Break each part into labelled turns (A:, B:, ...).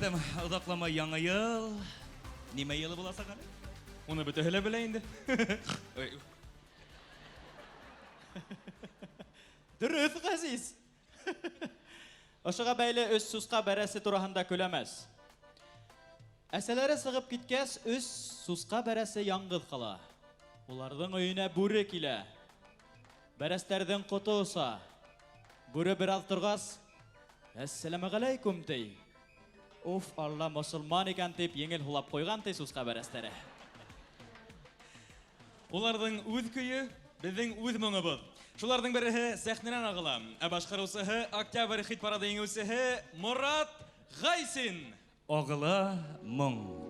A: Әйтәм, оҙаҡламай яңы йыл. Нимә йылы буласаҡ әле?
B: Уны бөтәһе лә белә инде. Ой.
C: Дөрөҫ, Ғәзиз. Ошоға бәйле өс сусҡа бәрәсе тураһында көләмәс. Әсәләре сығып киткәс, өс сусҡа бәрәсе яңғыҙ ҡала. Уларҙың өйөнә бүре килә. Бәрәстәрҙең ҡото оса. Бүре бер аҙ торғас, Әссәләмәғәләйкүм, ти. Уф, Алла, мосолман икән, тип еңел һулап ҡуйған, ти сусҡа бәрәстәре.
B: Уларҙың үҙ көйө, беҙҙең үҙ моңобоҙ. Шуларҙың береһе сәхнәнән ағыла. Ә башҡарыусыһы Октябрь хит парады еңеүсеһе Морат Ғайсин.
A: Ағыла моң.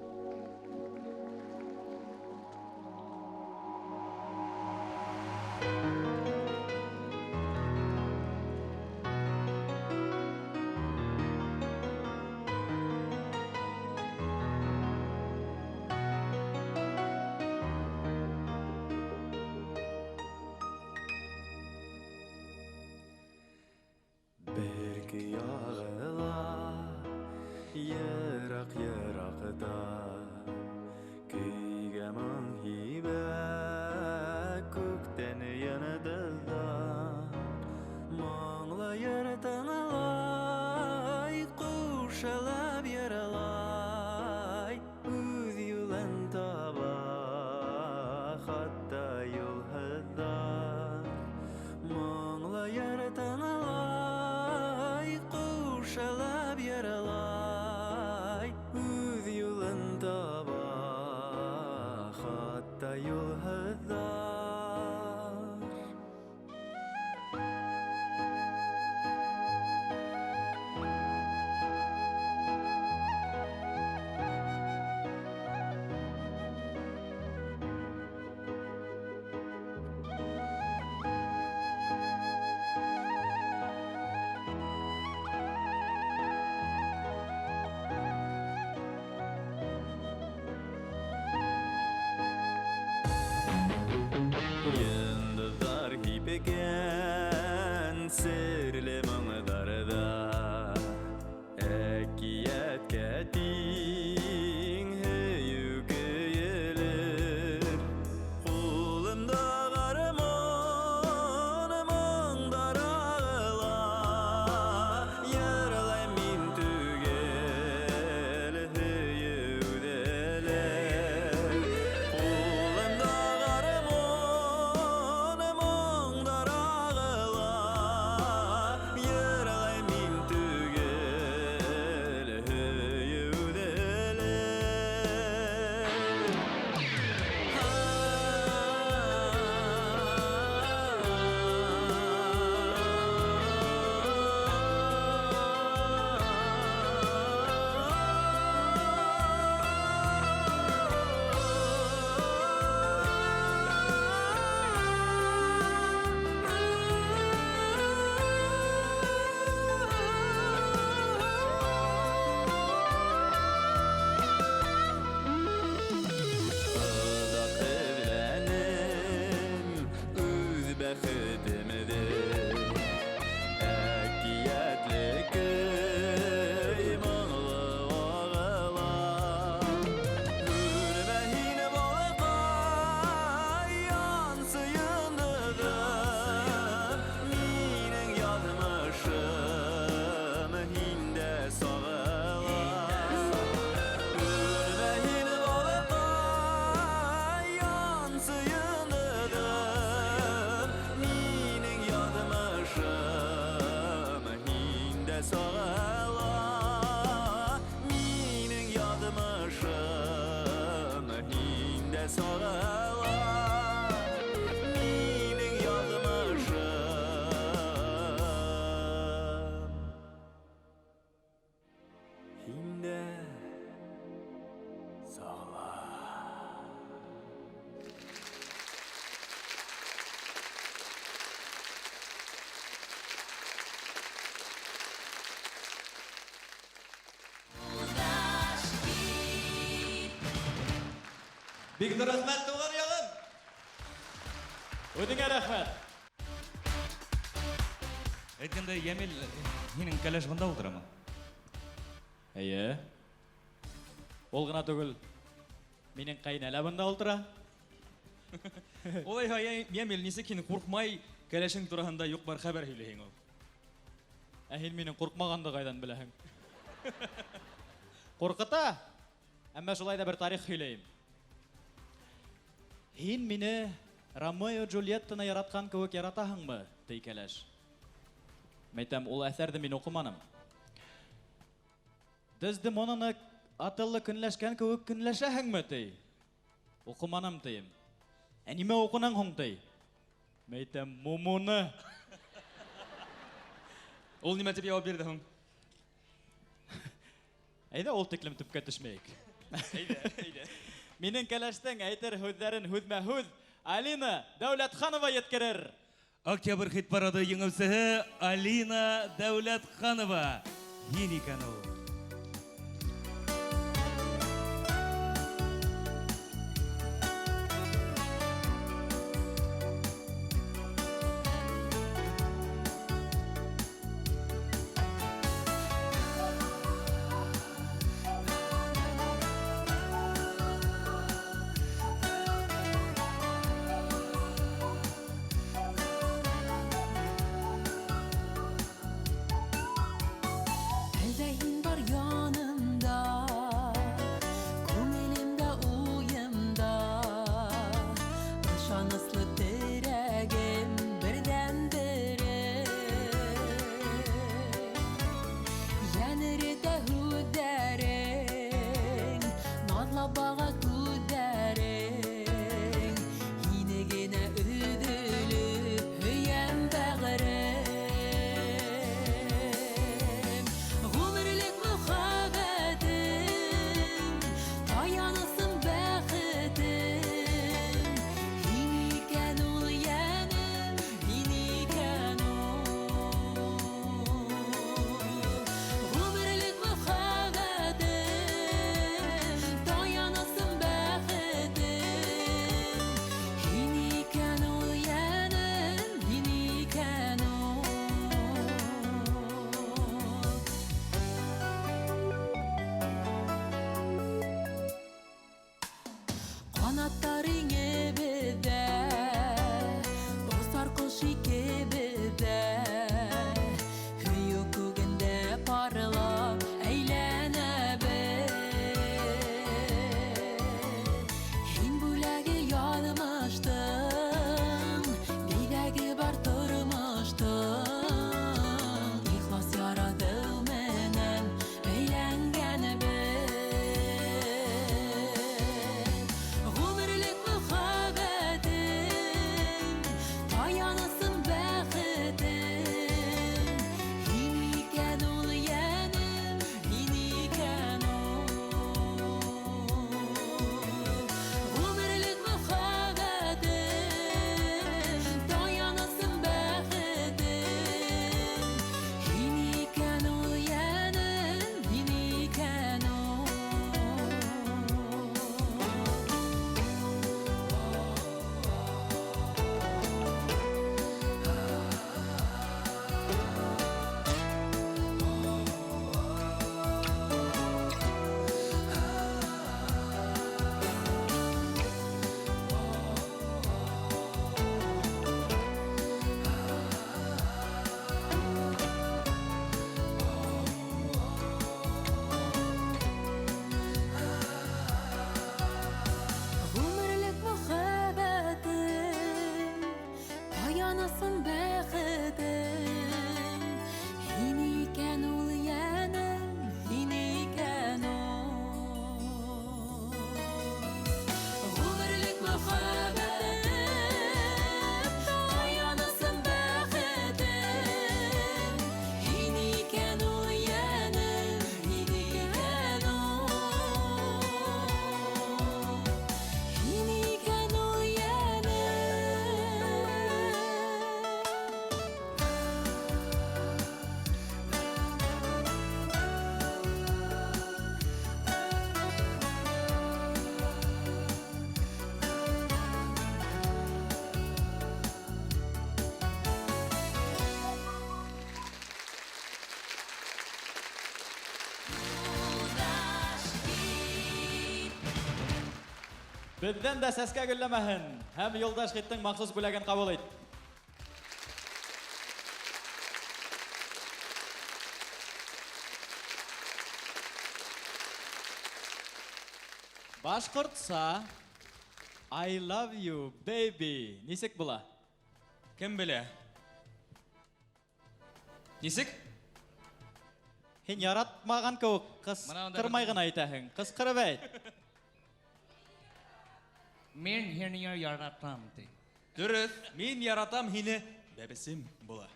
A: Бик ҙур рәхмәт, тыуған яғым.
C: Үҙеңә рәхмәт.
A: Әйткәндәй, Йәмил, һинең кәләш бында ултырамы?
C: Эйе. Ул ғына түгел, минең ҡәйнә лә бында ултыра.
B: Улайһа, Йәмил, нисек һин ҡурҡмай кәләшең тураһында юҡ-бар хәбәр һөйләйһең ул?
C: Ә һин минең ҡурҡмағанды ҡайҙан беләһең? Ҡурҡыта, әммә шулай ҙа бер тарих һөйләйем. Һин мине Ромео Джульеттаны яратҡан кеүек яратаһыңмы? Ти кәләш. Мәйтәм, ул әҫәрҙе мин уҡыманым. Дездемонаны Отелло көнләшкән кеүек көнләшәһеңме, ти? Уҡыманым, тием. Ә нимә уҡының һуң, ти? Мәйтәм, Мумуны.
B: Ул нимә тип яуап бирҙе һуң?
C: Әйҙә, ул тиклем төпкә төшмәйек.
B: Әйҙә, әйҙә.
C: Минең кәләштең әйтер һүҙҙәрен һүҙмә-һүҙ Алина Дәүләтханова еткерер.
A: Октябрь хит-парады еңеүсеһе Алина Дәүләтханова. Һин икән ул.
D: Әлдә һин бар янымда, күңелемдә, уйымда, ышаныслы терәгем, берҙән-берем. Йән эретә һүҙҙәрең, наҙлап баға күҙҙәрең, һине генә өҙөлөп һөйәм бәғерем. Ғүмерлек
C: Беҙҙән дә сәскә гөлләмәһен һәм Юлдаш хиттың махсус бүләген ҡабул ит. Башҡортса I love you, baby. Нисек була?
B: Кем белә? Нисек?
C: Һин яратмаған кеүек
A: Мына унда
C: ҡысҡырмай ғына әйтәһең. Ҡысҡырып әйт.
A: Мин һине яратам ти.
B: Дөрөҫ, мин яратам һине, бәбесем була.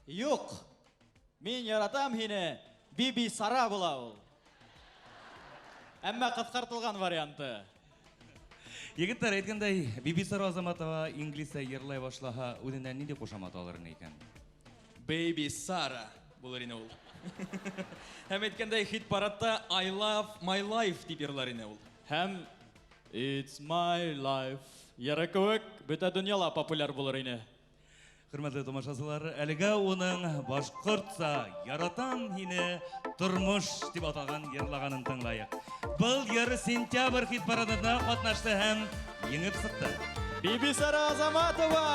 C: Юҡ. Мин яратам һине, Биби Сара була ул. Әммә ҡыҫҡартылған варианты.
A: Егеттәр әйткәндәй, Бибисара Азаматова инглизсә йырлай башлаһа, үҙенә ниндәй ҡушамат алыр ине икән?
B: Baby Сара булыр ине ул. Һәм әйткәндәй, хит-парадта I love my life дип йырлар ине ул.
C: Һәм It's my life йыры кеүек бөтә донъяла популяр булыр ине.
A: Хөрмәтле тамашасылар, әлегә уның башҡортса яратам һине тормош дип аталған йырлаганын тыңлайыҡ. Был йыр сентябрь хит-парадында ҡатнашты һәм еңеп сыҡты.
C: Бибисара Азаматова!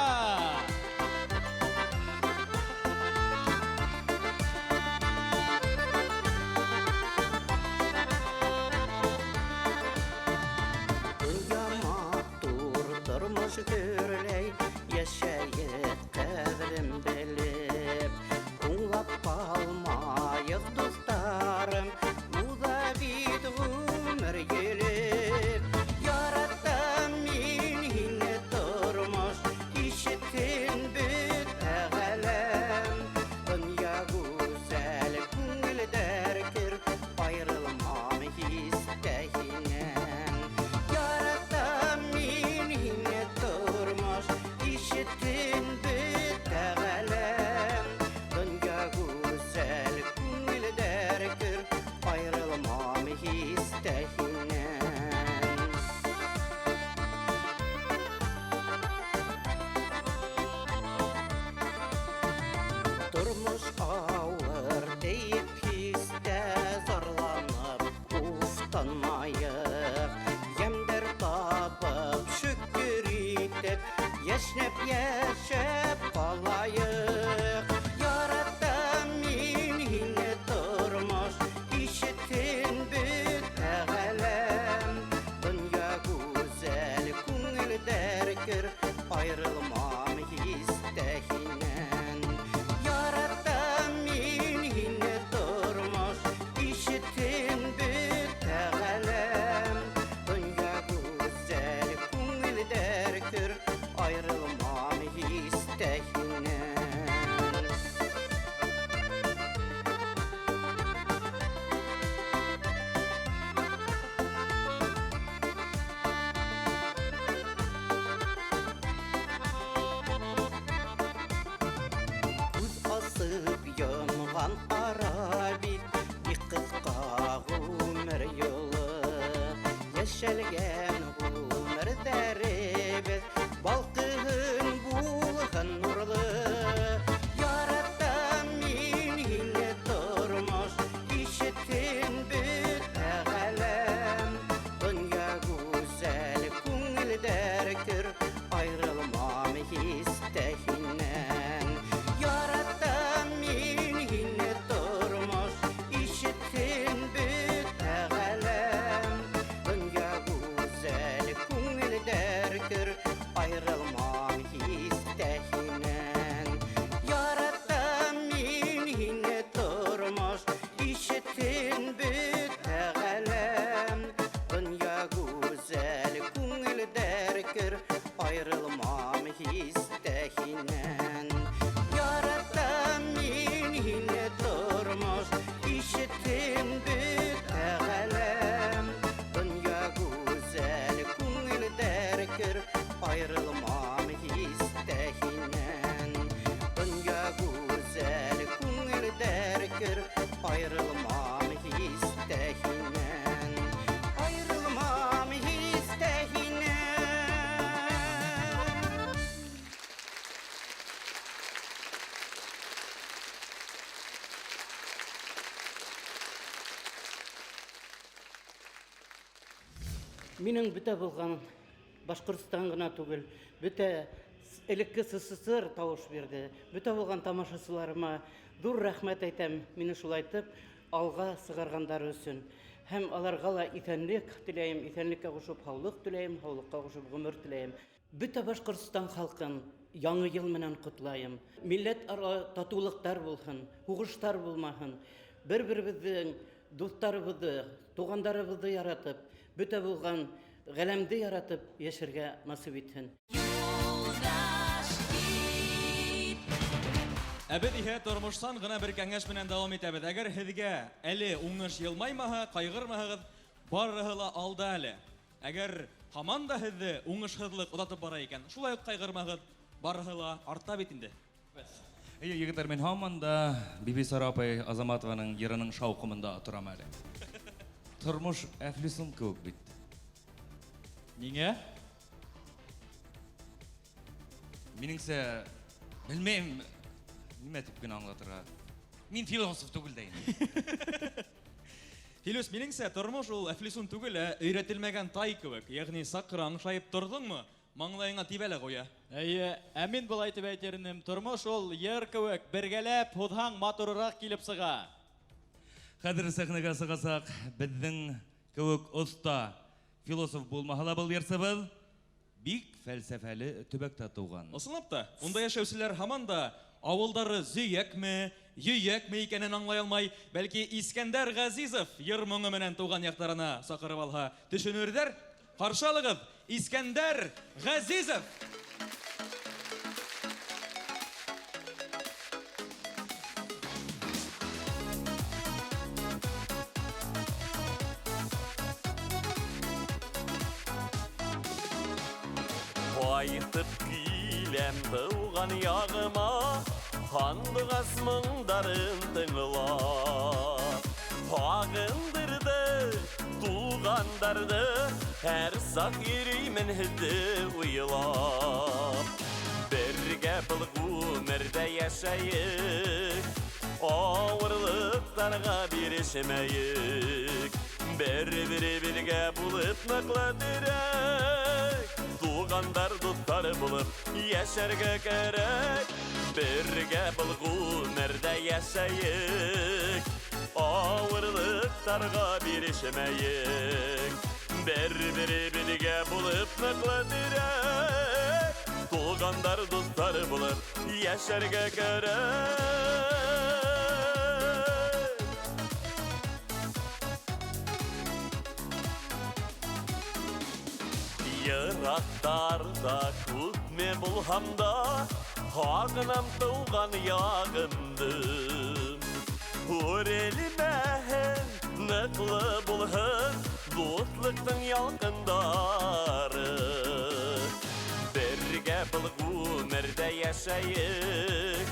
E: Донъя матур, тормош гөрләй, йәшәйек ҡәҙерен белеп. Һуңлап ҡалмайыҡ, дуҫтарым, уҙа бит ғүмер елеп. Яратам мин һине, тормош, ишетһен бөтә ғаләм. Донъя гүзәл, күңелдәр көр, айырылмам һис тә һинән. Яратам мин һине, тормош, ишетһен бөтә ғаләм. Донъя гүзәл, күңелдәр көр, айырылмам һис тә һинән. Тормош ауыр тейеп һис тә зарланып уфтанмайыҡ. Йәмдәр табып, шөкөр итеп, йәшнәп йәшәп ҡалайыҡ. Яратам мин һине, тормош, ишетһен бөтә ғаләм. Донъя гүзәл, күңелдәр көр, айырылмам һис тә һинән. Яратам мин һине, тормош, ишетһен бөтә ғаләм. Донъя гүзәл, күңелдәр көр, айырылмам һис тә һинән. Күҙ асып йомған ара бит, бик ҡыҫҡа ғүмер юлы. Йәшәлгән ғүмерҙәребеҙ балҡыһын, булһын нурлы. Яратам мин һине, тормош, ишетһен бөтә ғаләм. Донъя гүзәл, күңелдәр көр, айырылмам һис тә һинән. Яратам мин һине, тормош, ишетһен бөтә ғаләм. Донъя гүзәл, Минең бөтә булған Башҡортостан ғына түгел, бөтә элекке СССР тауыш бирҙе. Бөтә булған тамашасыларыма ҙур рәхмәт әйтәм, мине шулайтып алға сығарғандары өсөн. Һәм аларға ла иҫәнлек теләйем, иҫәнлеккә ҡушып һаулыҡ теләйем, һаулыҡҡа ҡушып ғүмер теләйем. Бөтә Башҡортостан халҡын Яңы йыл менән ҡотлайым. Милләт ара татыулыҡтар булһын, һуғыштар булмаһын. Бер-беребеҙҙең дуҫтарыбыҙҙы, туғандарыбыҙҙы яратып, бөтә булған ғәләмде яратып йәшәргә насип итһен.
D: Юлдаш кит.
B: Ә беҙ иһә тормоштан ғына бер кәңәш менән дауам итәбеҙ. Әгәр һеҙгә әле уңыш йылмаймаһа, ҡайғырмаһығыҙ, барыһы ла алда әле. Әгәр һаман да һеҙҙе уңышһыҙлыҡ оҙатып бара икән, шулай уҡ ҡайғырмағыҙ, барыһы ла арта бит инде.
A: Эйе, егеттәр, мин һаман да Бибисара апай Азаматованың йырының шауҡымында торам әле. Тормош әфлисун кеүек бит.
C: Ниңә?
A: Минеңсә, белмәйем, нимә тип кенә аңлатырға. Мин философ түгел дә инде.
B: Филүс, минеңсә, тормош ул әфлисун түгел, ә өйрәтелмәгән тай кеүек. Ягъни саҡ аңшайып торҙоңмо, маңлайыңа тибә лә ҡуя.
C: Эйе, ә мин былай тип әйтер инем, тормош ул йыр кеүек, бергәләп һуҙһаң матурыраҡ килеп сыға.
A: Хәҙер сәхнәгә сығасаҡ беҙҙең кеүек оҫта философ булмаһа ла был йырсыбыҙ бик фәлсәфәле төбәктә тыуған.
B: Ысынлап та, унда йәшәүселәр һаман да ауылдары зөйәкме, йөйәкме икәнен аңлай алмай, бәлки Искәндәр Ғәзизов йыр моңо менән тыуған яҡтарына саҡырып алһа, төшөнөрҙәр. Ҡаршы алығыҙ, Искәндәр Ғәзизов!
F: Ҡайтып киләм тыуған яғыма, һандуғас моңдарын тыңлап. Һағындырҙы туғандарҙы, һәр саҡ йөрөймөн һеҙҙе уйлап. Бергә был ғүмерҙә йәшәйек, ауырлыҡтарға бирешмәйек. Бер-беребеҙгә булып ныҡлы терәк, туғандар, дуҫтар булып йәшәргә кәрәк. Бергә был ғүмерҙә йәшәйек, ауырлыҡтарға бирешмәйек. Бер-беребеҙгә булып ныҡлы терәк, туғандар, дуҫтар булып йәшәргә кәрәк. Йыраҡтарҙа күпме булһам да, һағынам тыуған яғымды. Үрелмәһен, ныҡлы булһын дуҫлыҡтың ялҡындары. Бергә был ғүмерҙә йәшәйек,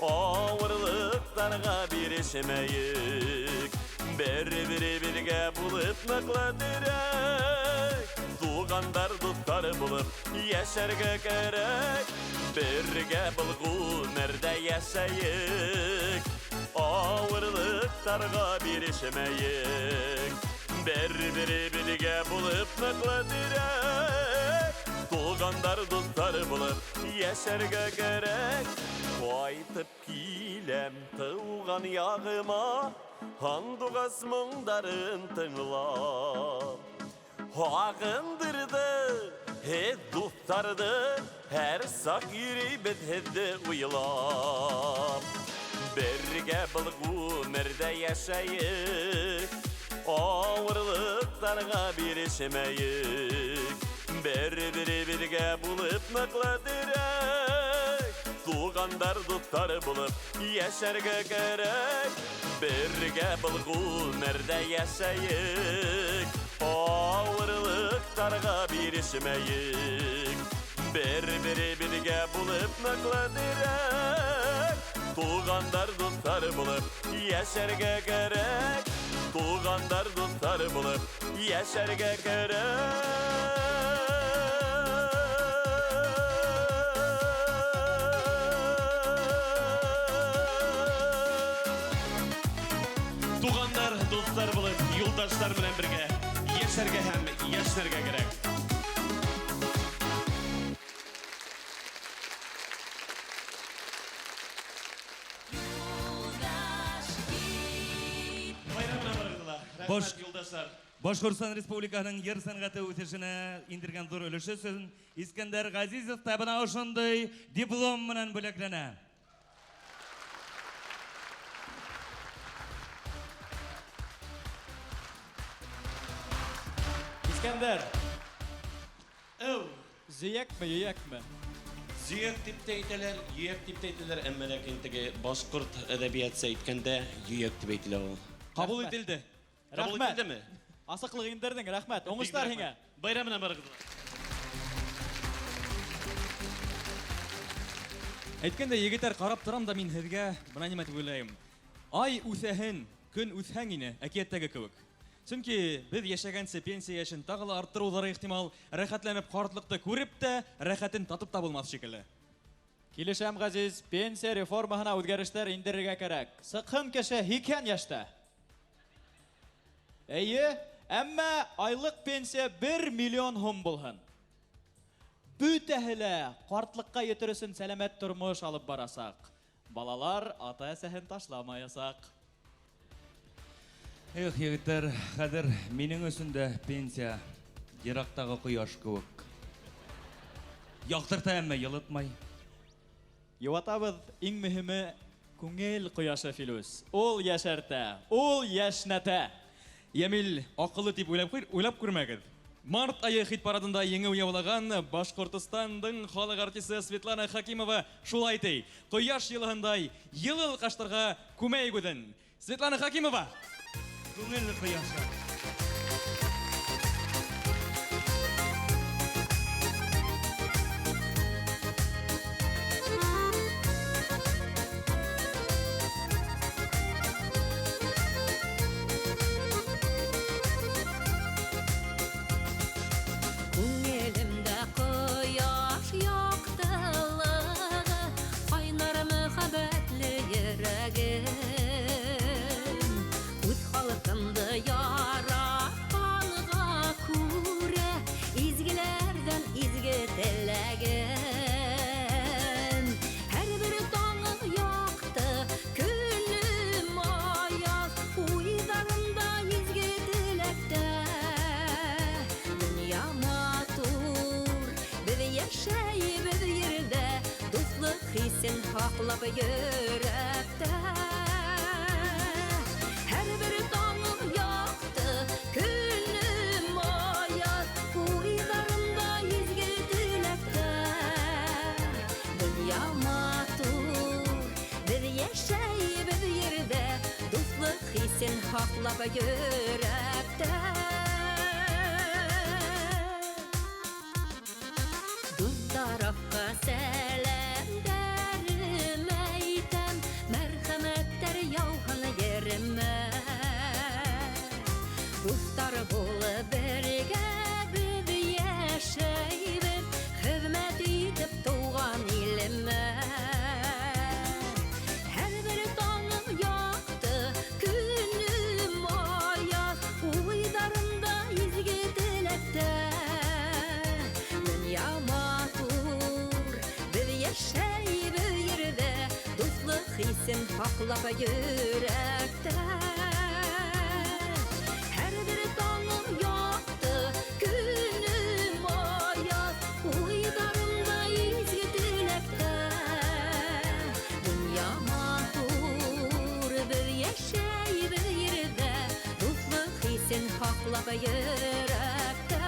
F: ауырлыҡтарға бирешмәйек. Бер-беребеҙгә булып ныҡлы терәк, туғандар, дуҫтар булып йәшәргә кәрәк. Бергә был ғүмерҙә йәшәйек, ауырлыҡтарға бирешмәйек. Бер-беребеҙгә булып ныҡлы терәк, туғандар, дуҫтар булып йәшәргә кәрәк. Ҡайтып киләм тыуған яғыма, һандуғас моңдарын тыңлап. Һағындырҙы һеҙ дуҫтарҙы, һәр саҡ йөрөйбөҙ һеҙҙе уйлап. Бергә был ғүмерҙә йәшәйек, ауырлыҡтарға бирешмәйек. Бер-беребеҙгә булып ныҡлы терәк, туғандар, дуҫтар булып йәшәргә кәрәк. Бергә был ғүмерҙә йәшәйек, ауырлыҡтарға бирешмәйек. Бер-беребеҙгә булып ныҡлы терәк, туғандар, дуҫтар булып йәшәргә кәрәк. Туғандар, дуҫтар булып йәшәргә кәрәк.
G: Туғандар, дуҫтар булып, юлдаштар менән бергә йәшәргә Яшәргә һәм яшәргә кирәк.
D: Юлдаш кит.
G: Байрам белән барыгызны да. Рәхмәт, юлдашлар.
A: Башкортстан Республикаһының йыр сәнгате үсешенә индергән зур өлеше өчен Искәндәр Газизов та бына ошондай диплом менән бүләкләнә.
C: Искәндәр,
G: Әү,
C: зөйәкме, йөйәкме?
G: Зөяк дип тә әйтәләр, йөяк дип тә әйтәләр, әмма ләкин теге башкорт әдәбиятчы әйткәндә йөяк дип әйтелә ул.
B: Кабул
C: Рәхмәт.
B: ителде.
G: Кабул
C: Рәхмәт.
G: ителдеме?
C: Асыҡлыҡ индерҙең, рәхмәт. Уңыштар һиңә.
G: Байрам белән барыгызны.
B: Әйткәндә, егетләр, карап торам да мин һеҙгә бына нимә тип уйлайым. Ай үҫәһен, көн үҫһәң ине, әкиәттәге кеүек. Сөнки беҙ йәшәгәнсе пенсия йәшен тағы ла арттырыуҙары ихтимал, рәхәтләнеп ҡартлыҡты күреп тә, рәхәтен татып та булмаҫ шикелле.
C: Килешәм, Ғәзиз, пенсия реформаһына үҙгәрештәр индерергә кәрәк. Сыҡһын кеше 80 йәштә. Эйе, әммә айлыҡ пенсия 1 миллион һум булһын. Бөтәһе лә ҡартлыҡҡа етер өсөн сәләмәт тормош алып барасаҡ. Балалар ата-әсәһен ташламаясаҡ.
A: Эх, егеттәр, хәҙер минең өсөн дә пенсия йыраҡтағы ҡояш кеүек. Яҡтырта, әммә йылытмай.
C: Йыуатабыҙ, иң мөһиме күңел ҡояшы, Филүс. Ул йәшәртә, ул йәшнәтә.
B: Йәмил, аҡыллы тип уйлап күрмәгеҙ. Март айы хит парадында еңеү яулаған Башҡортостандың халыҡ артисы Светлана Хакимова шулай ти. Ҡояш йылыһындай йылы алҡаштарға күмәйек үҙен. Светлана Хакимова.
A: Күңел ҡояшы.
D: Күңелемдә ҡояш яҡтылығы, ҡайнар мөхәббәтле йөрәгем. Үҙ халҡымды яратҡанға күрә, изгеләрҙән изге теләгем. Һәр бер таңым яҡты, көнөм аяҙ, уйҙарымда изге теләктә. Донъя матур, беҙ йәшәйбеҙ ерҙә, дуҫлыҡ хисен һаҡлап йөрәктә. Һәр бер таңым яҡты, көнөм аяҙ, уйҙарымда изге теләктә. Донъя матур, беҙ йәшәйбеҙ ерҙә, дуҫлыҡ хисен һаҡлап йөрәктә. Дуҫ тарафҡа сәләмдәрем әйтәм, мәрхәмәттәр яуһын еремә. Дуҫтар булып бергә беҙ йәшәйбеҙ, хеҙмәт итеп тыуған илемә. Һәр бер таңым яҡты, көнөм аяҙ, уйҙарымда изге теләктә. Донъя матур, беҙ йәшәйбеҙ ерҙә, дуҫлыҡ хисен һаҡлап йөрәктә. Һәр бер таңым яҡты, көнөм аяҙ, уйҙарымда изге теләктә. Донъя матур, беҙ йәшәйбеҙ ерҙә, дуҫлыҡ хисен һаҡлап йөрәктә.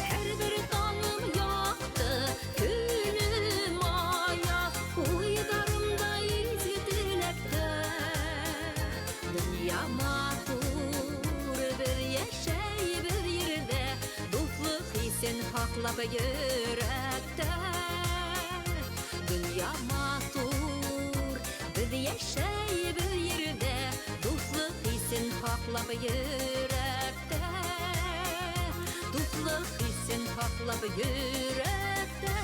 D: Һәр бер таңым яҡты, көнөм аяҙ, уйҙарымда изге теләктә. Донъя матур, беҙ йәшәйбеҙ ерҙә, дуҫлыҡ хисен һаҡлап йөрәктә. Донъя матур, беҙ Яшәйбеҙ ерҙә, дуҫлыҡ хисен һаҡлап йөрәктә. Дуҫлыҡ хисен һаҡлап йөрәктә.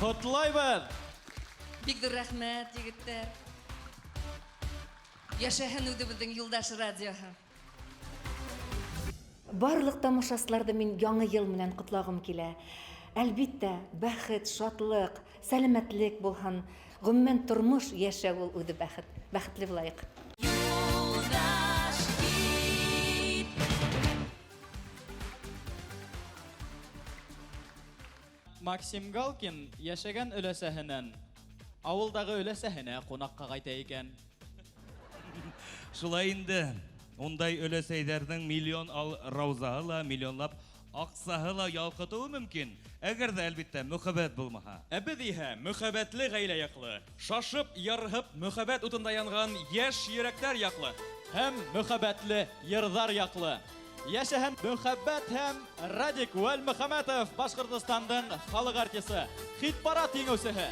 C: Ҡотлайбыҙ!
H: Бик ҙур рәхмәт, егеттәр. Йәшәһен үҙебеҙҙең Юлдаш радиоһы.
D: Барлыҡ тамашасыларҙы мин яңы йыл менән ҡотлағым килә. Әлбиттә, бәхет, шатлыҡ, сәләмәтлек булһын. Ғөмүмән, тормош, йәшәү ул үҙе бәхет. Бәхетле булайыҡ.
H: Юлдаш хит.
C: Максим Галкин йәшәгән өләсәһенән ауылдағы өләсәһенә ҡунаҡҡа ҡайта икән.
A: Шулай инде, ундай өләсәйҙәрҙең миллион ал раузаһы ла, миллионлап аҡсаһы ла ялҡытыуы мөмкин. Әгәр ҙә, әлбиттә, мөхәббәт булмаһа.
B: Ә беҙ иһә мөхәббәтле ғаилә яҡлы, шашып, ярһып, мөхәббәт утында янған йәш йөрәктәр яҡлы.
C: Һәм мөхәббәтле йырҙар яҡлы. Йәшәһен мөхәббәт һәм Радик Вәлмөхәмәтов, Башҡортостандың халыҡ артисы, хит-парад еңеүсеһе.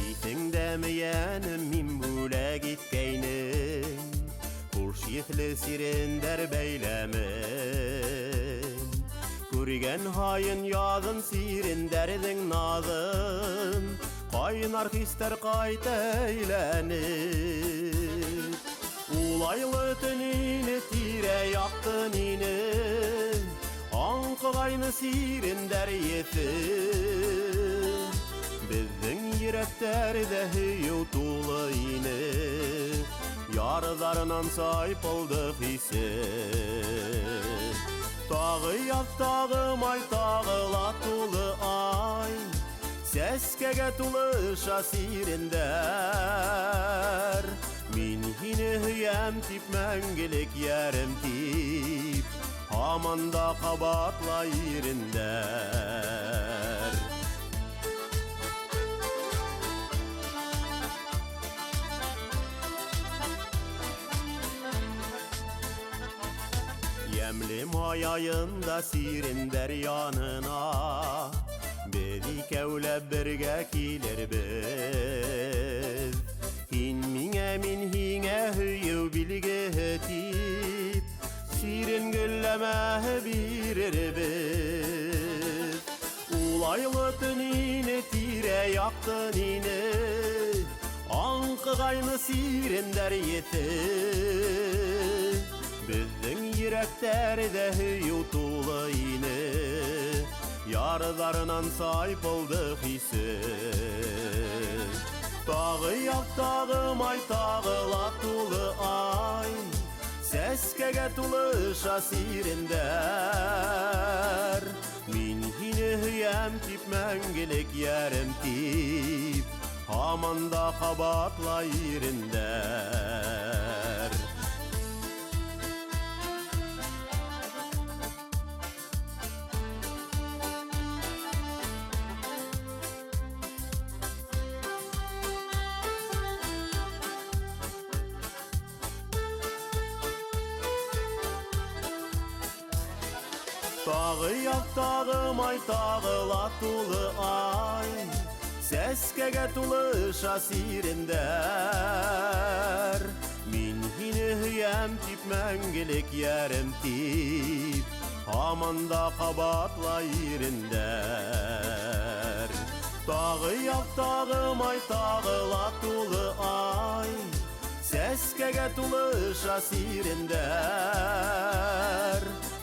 F: Иҫеңдәме, йәнем, мин бүләк иткәйнем, хуш еҫле сирендәр бәйләмен. Күргән һайын яҙын сирендәрҙең наҙын, ҡайнар хистәр ҡайта әйләнеп. Улайлы төн ине, тирә-яҡ тын ине, аңҡығайны сирендәр еҫе. Беҙҙең йөрәктәрҙә һөйөү тулы ине, ярҙарынан сайпылды хисе. Тағы яҙ, тағы май, тағы ла тулы ай, сәскәгә тулыша сирендәр. Мин һине һөйәм тип, мәңгелек йәрем тип, һаман да ҡабатлай ирендәр. Йәмле май айында сирендәр янына беҙ икәүләп бергә килербеҙ. Һин миңә, мин һиңә һөйөү билгеһе тип, сирен гөлләмәһе бирербеҙ. Улайлы төн ине, тирә-яҡ тын ине, аңҡығайны сирендәр еҫе. Беҙҙең йөрәктәрҙә һөйөү тулы ине, ярҙарынан сайпылды хисе. Тағы яҙ, тағы май, тағы ла тулы ай, сәскәгә тулыша сирендәр. Мин һине һөйәм тип, мәңгелек йәрем тип, һаман да ҡабатлай ирендәр. Тағы яҙ, тағы май, тағы ла тулы ай, сәскәгә тулыша сирендәр. Мин һине һөйәм тип, мәңгелек йәрем тип, һаман да ҡабатлай ирендәр. Тағы яҙ, тағы май, тағы ла тулы ай, сәскәгә тулыша сирендәр.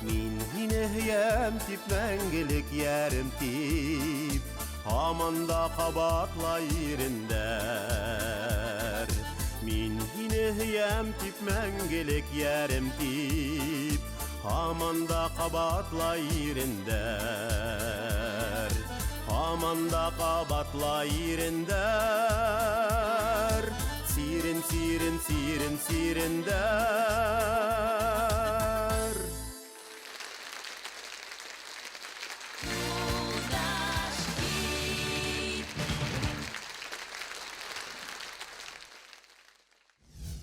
F: Мин һине һөйәм тип, мәңгелек йәрем тип, һаман да ҡабатлай ирендәр. Мин һине һөйәм тип, мәңгелек йәрем тип, һаман да ҡабатлай ирендәр. Һаман да ҡабатлай ирендәр. Сирен, сирен, сирен, сирендәр.
H: Юлдаш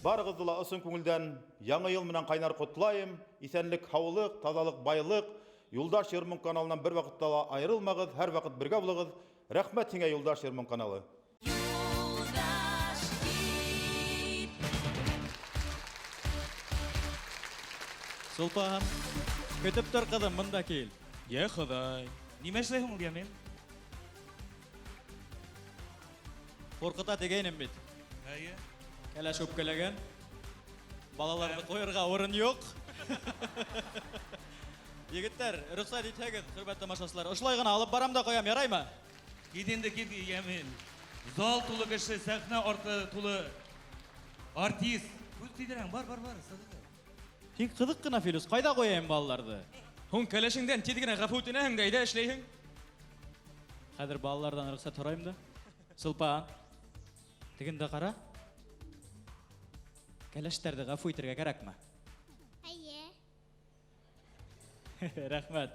I: Барығыҙҙы ла ысын күңелдән Яңы йыл менән ҡайнар ҡотлайым. Иҫәнлек, һаулыҡ, таҙалыҡ, байлыҡ. Юлдаш йыр-моң каналынан бер ваҡытта ла айырылмағыҙ, һәр ваҡыт бергә булығыҙ. Рәхмәт һиңә, Юлдаш йыр-моң каналы.
H: Юлдаш кит.
C: Солтан, көтөп тор, ҡыҙым, бында кил.
B: Йә Хоҙай.
A: Нимә эшләй һуң ул, Ямил?
C: Ҡурҡыта тигәйнем бит.
A: Әйе.
C: Кәләш үпкәләгән. Балаларҙы ҡуйырға урын юҡ. Егеттәр, рөхсәт итһәгеҙ, хөрмәтле тамашасылар, ошолай ғына алып барам да ҡуям, яраймы?
A: Кит инде, кит, Ямил. Зал тулы кеше, сәхнә арты тулы артист. Күҙ тейҙерәң, бар, бар, бар. Сығығыҙ.
C: Һин ҡыҙыҡ ҡына, Филүс, ҡайҙа ҡуяйым балаларҙы?
B: Һуң кәләшеңдән тиҙ генә ғәфү үтенәһең дә әйҙә эшләйһең.
C: Хәҙер балаларҙан рөхсәт һорайым да. Сулпан, тегендә ҡара. Кәләштәрҙе ғәфү итергә кәрәкме?
J: Әйе.
C: Рәхмәт.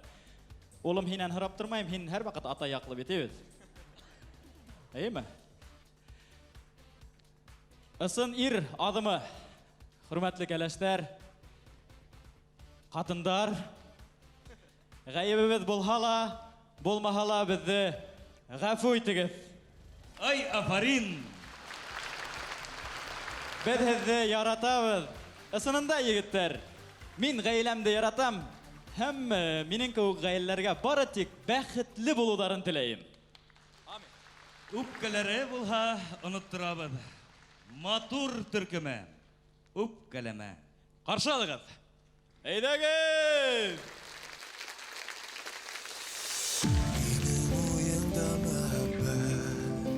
C: Улым, һинән һорап тормайым, һин һәр ваҡыт ата яҡлы бит, бит. Әйеме? Ысын ир аҙымы. Хөрмәтле кәләштәр, ҡатындар, ғәйебебеҙ булһа ла, булмаһа ла беҙҙе ғәфү итегеҙ.
A: Ай, афарин!
C: Беҙ һеҙҙе яратабыҙ. Ысынында, егеттәр, мин ғаиләмде яратам һәм минең кеүек ғаиләләргә бары тик бәхетле булыуҙарын теләйем.
B: Амин.
A: Үпкәләре булһа, онотторабыҙ. Матур төркөмө. Үпкәләмә.
B: Ҡаршы алығыҙ.
C: Әйҙәгеҙ!
F: Һинең уйыңда мөхәббәт,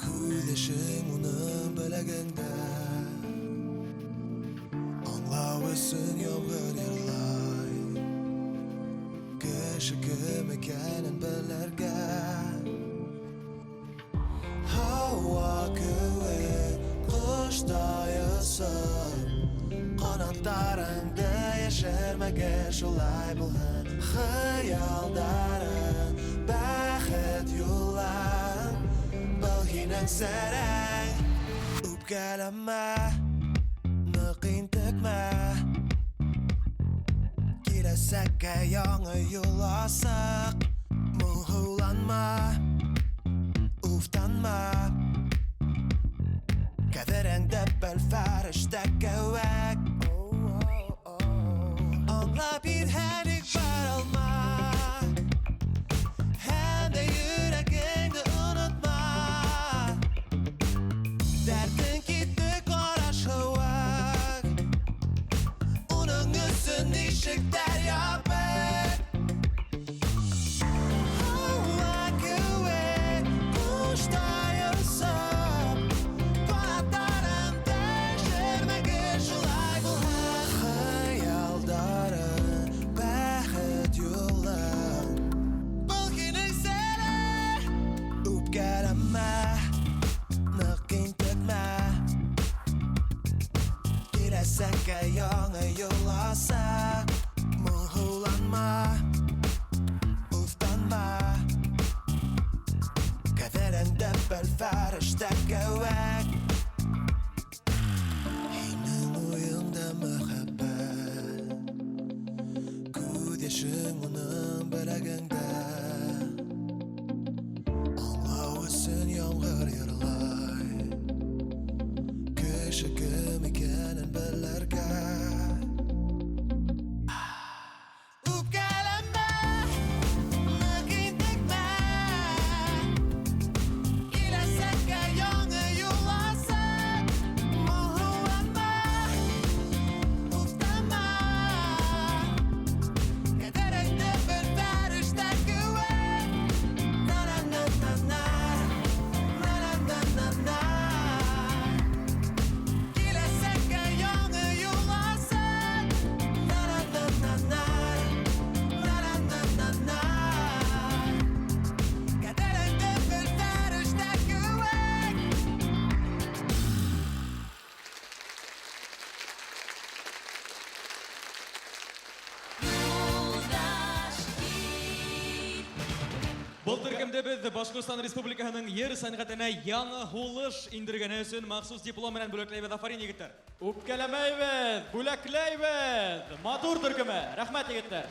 F: күҙ йәшең уның беләгендә. Аңлау өсөн ямғыр йырлай, кеше кем икәнен белергә. Һауа кеүек ҡоштай осоп, ҡанаттарыңды йәшермәгеҙ, шулай булһын. Хыялдарың, бәхет юлың, был һинең серең. Үпкәләмә, ныҡ интекмә, киләсәккә яңы юл асыҡ. Моңһоуланма, уфтанма, ҡәҙереңде бел, фәрештә кеүек. Аңлап ирһәнек баралма, һәм дә йөрәгеңде онотма. Дәртең китте ҡараш һыуыҡ, уның өсөн ишектәр ябыҡ. Һауа кеүек ҡоштай осоп, ҡанаттарыңды йәшермәгеҙ, шулай булһын. Хыялдарың, бәхет юлың, был һинең серең. Үпкәләмә, ныҡ интекмә, киләсәккә яңы юл асыҡ. Моңһоуланма, уфтанма, ҡәҙереңде бел, фәрештә кеүек. Һинең уйыңда мөхәббәт, күҙ йәшең уның беләгендә. Аңлау өсөн ямғыр йырлай, кеше кем икәнен белергә. Үпкәләмә,
B: Был төркөмдө беҙ Башҡортостан Республикаһының йыр сәнғәтенә яңы һулыш индергәне өсөн махсус диплом менән бүләкләйбеҙ. Афарин, егеттәр!
C: Үпкәләмәйбеҙ, бүләкләйбеҙ. Матур төркөмө. Рәхмәт, егеттәр.